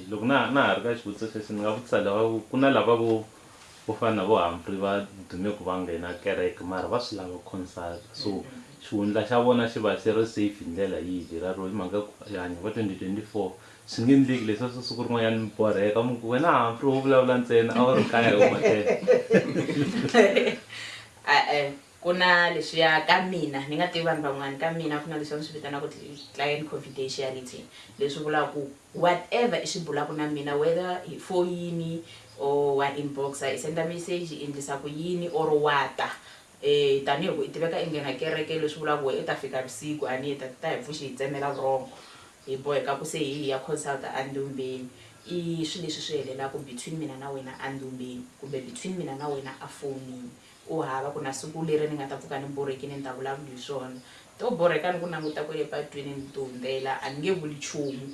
Loko na na ha ri ka xivutiso xexo ni nga vutisa lava ku na lava vo vo fana na vo Humphrey va dume ku va nghena kereke mara va swi lava consult so xihundla xa vona xi va xi ri safe hi ndlela yihi lera ro hi mhaka ku hi hanya ka 2024 swi nge endleki leswi siku rin'wanyana mi borheka mi ku wena Humphrey wo vulavula ntsena a wu ri kaya hi huma E-e ku na leswiya ka mina ni nga tivi vanhu van'wana ka mina ku na leswi va swi vitanaka client confidentiality leswi vulaka ku whatever i swi bulaka na mina whether hi foyini or wa inbox-a i senda message i endlisa ku yini or wa ta tanihi ku i tiveka i nghena kereke leswi vulaka ku wena i ta fika vusiku a ni ta ta hi pfuxe hi tsemela vurhongo hi boheka ku se hi ya consult a ndumbeni i swilo leswi swi helelaka between mina na wena a ndumbeni kumbe between mina na wena a fonini. Ku hava ku na siku leri ni nga ta pfuka ni borhekile ni ta vulavula hi swona. To borheka ni ku languta kwele patwini ni ti hundzela, a ni nge vuli nchumu.